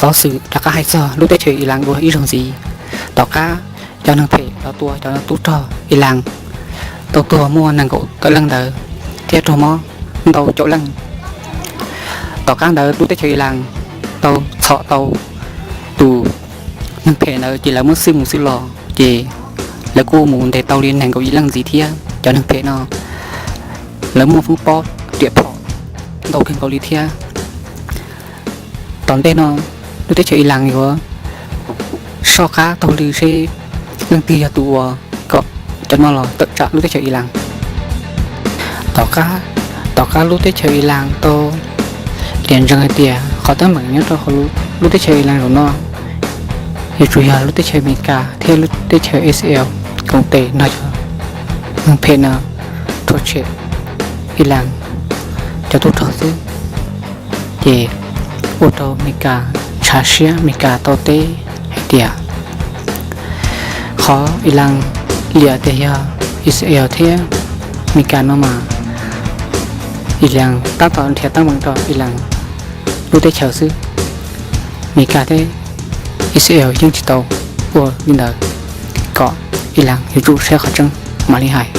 Xov xwm rov qab hais txog lub teb chaws Ilas dua ib zaug ntxiv. Tom qab cov neeg phem los tua cov tub rog Ilas tau tuag muaj nees nkaum tawm leej ntawd thiab raug mob ntau caum leej. Tom qab ntawd lub teb chaws Ilas tau txhom tau tus neeg phem ntawd ces lawv muab xwb mus xwb los ces lawv kuj mus ntes tau li nees nkaum yim leej ntxiv thiab. Cov neeg phem no lawv muaj foob pob riam phom ntau kawg nkaus li thiab. Tom ntej no lub teb chaws Ilas yuav soj qab taug lw seb leej twg yog tus uas kom cov no los tawm tsam lub teb chaws Ilas. Tom qab, tom qab lub teb chaws Ilas tau tiam ntseeg hais tias qhov teeb meem nyob rau hauv lub teb chaws Ilas zaum no yuav tsum yog lub teb chaws Amelikas thiab lub teb chaws Israel koom tes nrog cov neeg phem no rhuav tshem Ilas cov tub rog xwb. Ces ua rau Amelikas ntshav siab, Amelikas tau teb hais tias qhov Ilas liam tias yog Israel thiab Amelikas no mas Ilas tab tom nrhiav teeb meem rau Ilas lub teb chaws xwb. Amelikas thiab Israel yeej tsis tau ua li ntawd, kom Ilas yuav tsum saib qhov tseeb mam li hais.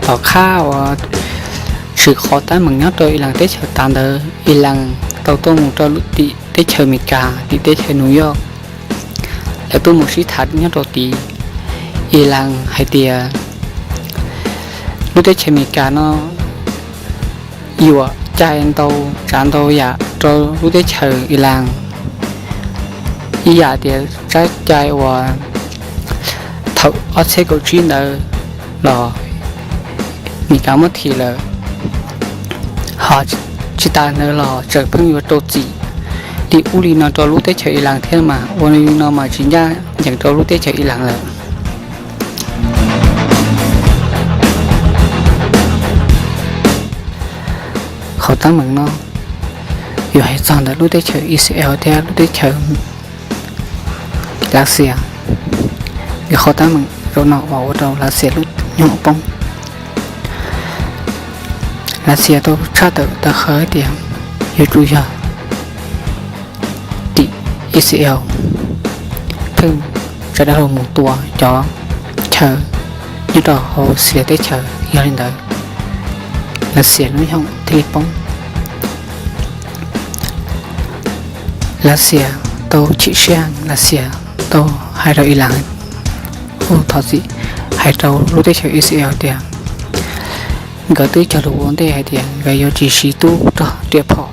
Tom qab uas tshwm qhov teeb meem nyob rau Ilas teb chaws tas ntawd, Ilas tau tuaj mus rau tim teb chaws Amelikas, tim teb chaws New York. Lawv tuaj mus sib tham nyob rau tid. Ilas hais tias lub teb chaws Amelikas no yuam cai ntau tsav ntau yam rau lub teb chaws Ilas. Ib yam tias tsab cai uas thaum ob txhiab kaum tsib ntawd los Amelikas muab thim lawm, ho tsis tas ntawd los tseem pheej yuav rau txim li ub li no rau lub teb chaws Ilas thiab mas ua li no mas tsis ncaj ncees rau lub teb chaws Ilas lawm. Qhov teeb meem no yuav hais txog ntawm lub teb chaws Israel thiab lub teb chaws Lav Xias. Vim qhov teeb meem zaum no uas ua rau Lav Xias lub nyoog poob. Lav Xias tau tshaj tawm taw qhawv tias yuav tsum yog tim Israel pheej tsa dab laug mus tua cov chaw nyob rau hauv Xias teb chaws, yog li ntawd Lav Xias lub nyoog thiaj li poob. Lav Xias tau chim siab, Lav Xias tau hais rau Ilas, hu thov txim, hais rau lub teb chaws Israel tias nkawd twb cog lus ua ntej hais tias nkawd yuav tsis siv tub rog riam phom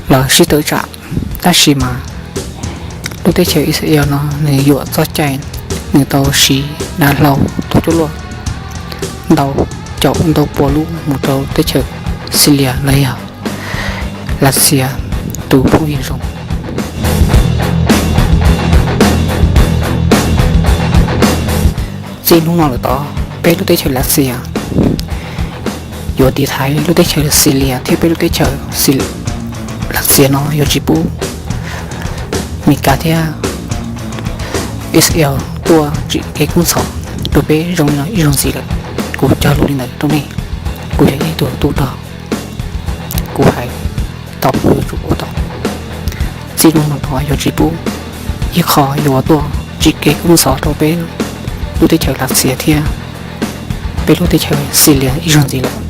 los sib tawm tsam, tab sis mas lub teb chaws Israel no nws yuam txoj cai, nws tau siv dav hlau tus cuaj luaj ntau caum ntau pua lub mus rau teb chaws Xilias los yog Lav Xias tus phooj ywg zoo. Txij hnub no lawm tod peb lub teb chaws Lav Xias yuav tiv thaiv lub teb chaws Xilias thiab peb lub teb chaws Lav Xias no yuav tsis pub Meskas thiab Israel tuaj tsim kev kub ntxhov rau peb zoo li no ib zaug ntxiv lawm. Kuv cog lus li ntawd rau nej. Kuv yog ib tug tub rog, kuv hais tau kuv yuav tsum ua tau. Txij hnub no yuav tsis pub ib qho yuav tuaj tsim kev kub ntxhov rau peb lub teb chaws Lav Xias thiab peb lub teb chaws Xilias ib zaug ntxiv lawm.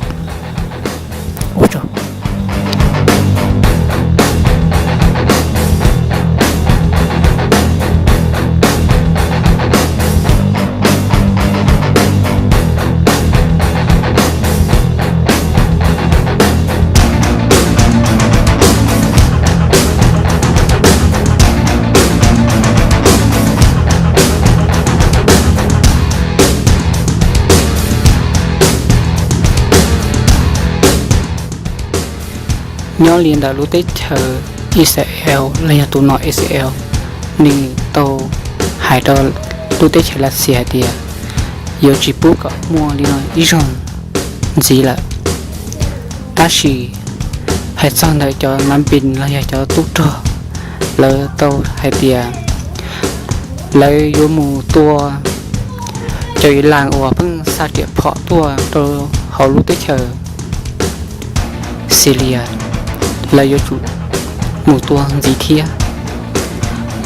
Ua tsaug. Nyob li ntawm lub teb chaws Israel los yog tus nom Israel, nws tau hais rau lub teb chaws Lav Xias hais tias yuav tsis pub kom muaj li no ib zaug ntxiv lawm. Tab sis hais txog ntawm cov nav npis los yog cov tub rog, lawv tau hais tias lawv yuav mus tua cov Iran uas pheej xa riam phom tuaj rau hauv lub teb chaws Syria, lawv yuav tsum mus tua ntxiv thiab.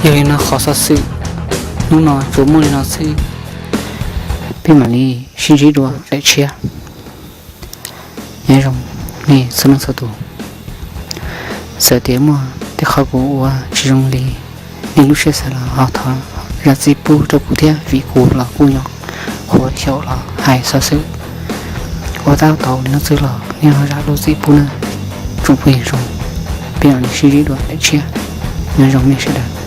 Yog li no qhov xov xwm hnub no tsuas muaj li no xwb. Peb mam li sib ntsib dua daim tshiab. Nyob zoo nej txhua leej txhua tus. Txawm tias muaj tej qhov kuv ua tsis zoo li nej lub siab xav los ho thov zam txim pub rau kuv thiab, vim kuv los kuj nyuam qhuav xyaum los hais xov xwm ua tab tau li no xwb los nej ho zam lub txim pub na. Tsoom phooj ywg zoo, peb mam li sib ntsib dua daim tshiab. Nyob zoo nej sawv daws.